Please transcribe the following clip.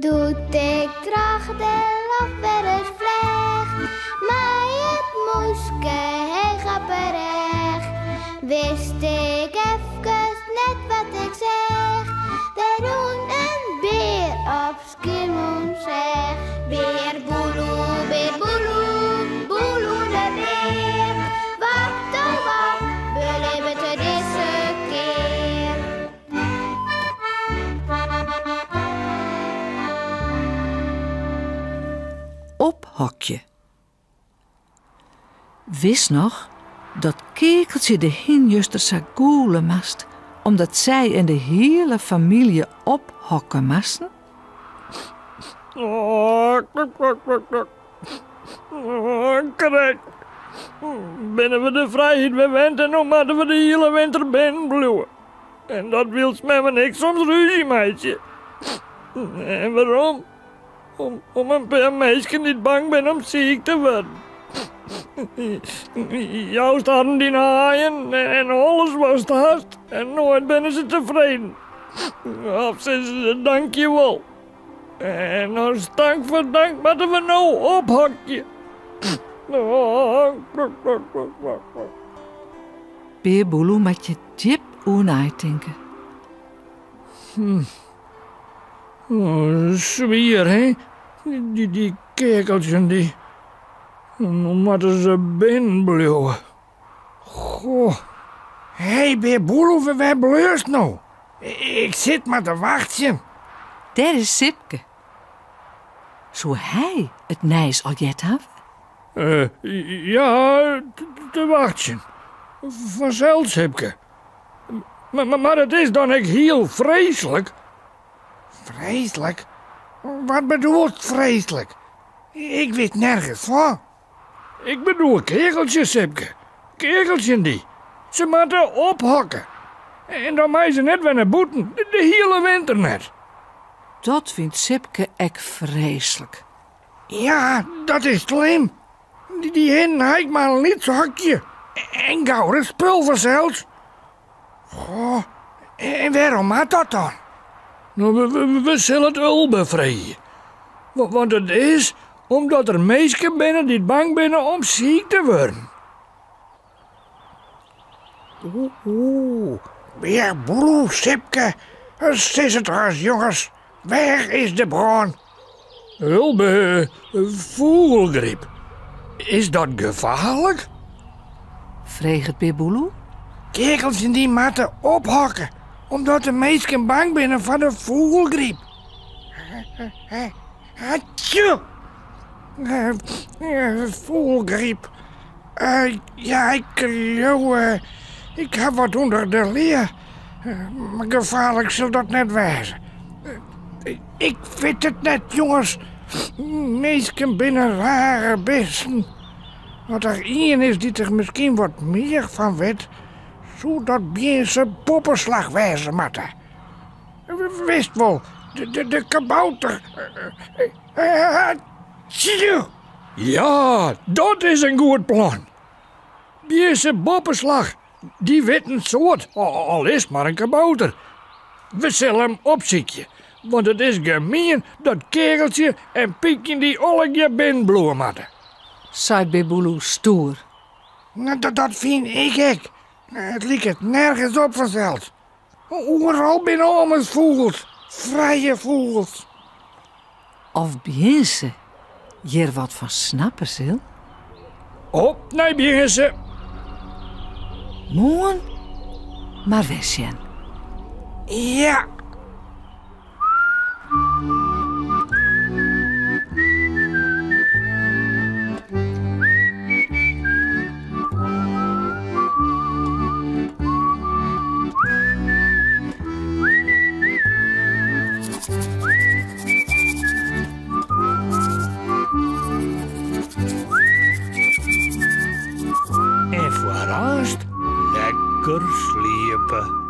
Doe't ik troch de loft wer ris fleach, mei it mûske heech op 'e rêch, wist ik efkes net wat ik seach. Der rûn in bear op Skiermûntseach. Bear Boeloe, bear Boeloe, Boeloe de bear, wat oh wat belibbet er dizze kear? Ophokje. Witst noch dat Keakeltsje de hin juster sa gûle moast omdat sy en de hiele famylje ophokke moasten? Krekt. Binne we de frijheid wer wend en no moatte we de hiele winter binnen bliuwe. En dat wylst mem en ik soms rúzje meitsje. En wêrom? Om in pear minsken dy't bang binne om siik te wurden. Joust harren dyn aaien en alles watst hast en noait binne se tefreden. Of sizze se dankjewol. En as tank foar dank moatte we no ophokje. Bear Boeloe moat hjir djip oer neitinke. Oh, swier, hè? Dy, dy keakeltsjen, dy. No moatte se binnen bliuwe. Goh. Hé, Bear Boeloe, wêr bliuwst no? Ik sit mar te wachtsjen. Dêr is Sipke. Soe hy it nijs al heard hawwe? Ja, te wachtsjen. Fansels, Sipke. Mar it is dan ek hiel freeslik. Freeslik? Wat bedoelst freeslik? Ik wit nergens fan. Ik bedoel keakeltsjes, Sipke. Keakeltsjen dy. Se moatte ophokke. En dan meie se net wer nei bûten, de hiele winter net. Dat fynt Sipke ek freeslik. Ja, dat is slim. Dy hinnen ha ek mar in lyts hokje. En gauris spul fansels. Goh, en wêrom moat dat dan? No, we sille it Ulbe freegje. Want it is omdat der minsken binne dy't bang binne om siik te wurden. Oeh, Bear Boeloe, Sipke, sis it ris jonges, wêr is de brân? Ulbe, fûgelgryp, is dat gefaarlik? Freget Bear Boeloe. Keakeltsjen dy moatte ophokke, omdat de minsken bang binne foar de fûgelgryp. Hatsjoe! Fûgelgryp. Ja, ik leau, ik ha wat ûnder de lea. Mar gefaarlik sil dat net wêze. Ik wit it net, jonges. Minsken binne rare bisten. As der ien is dy't der miskien wat mear fan wit, soe dat Bjinse Boppeslach wêze moatte. Witst wol, de kabouter. Hatsjoe! Ja, dat is in goed plan. Bjinse Boppeslach, dy wit in soad, al is 't mar in kabouter. We sille him opsykje, want it is gemien dat Keakeltsje en Pykje dy allegear binnen bliuwe moatte. Seit Bear Boeloe stoer. Dat fyn ik ek. It liket nergens op fansels. Oeral binne ommers fûgels, frije fûgels. Of Bjinse hjir wat fan snappe sil? Op nei Bjinse! Moarn mar wer sjen. Ja! En foar aanst lekker sliepe.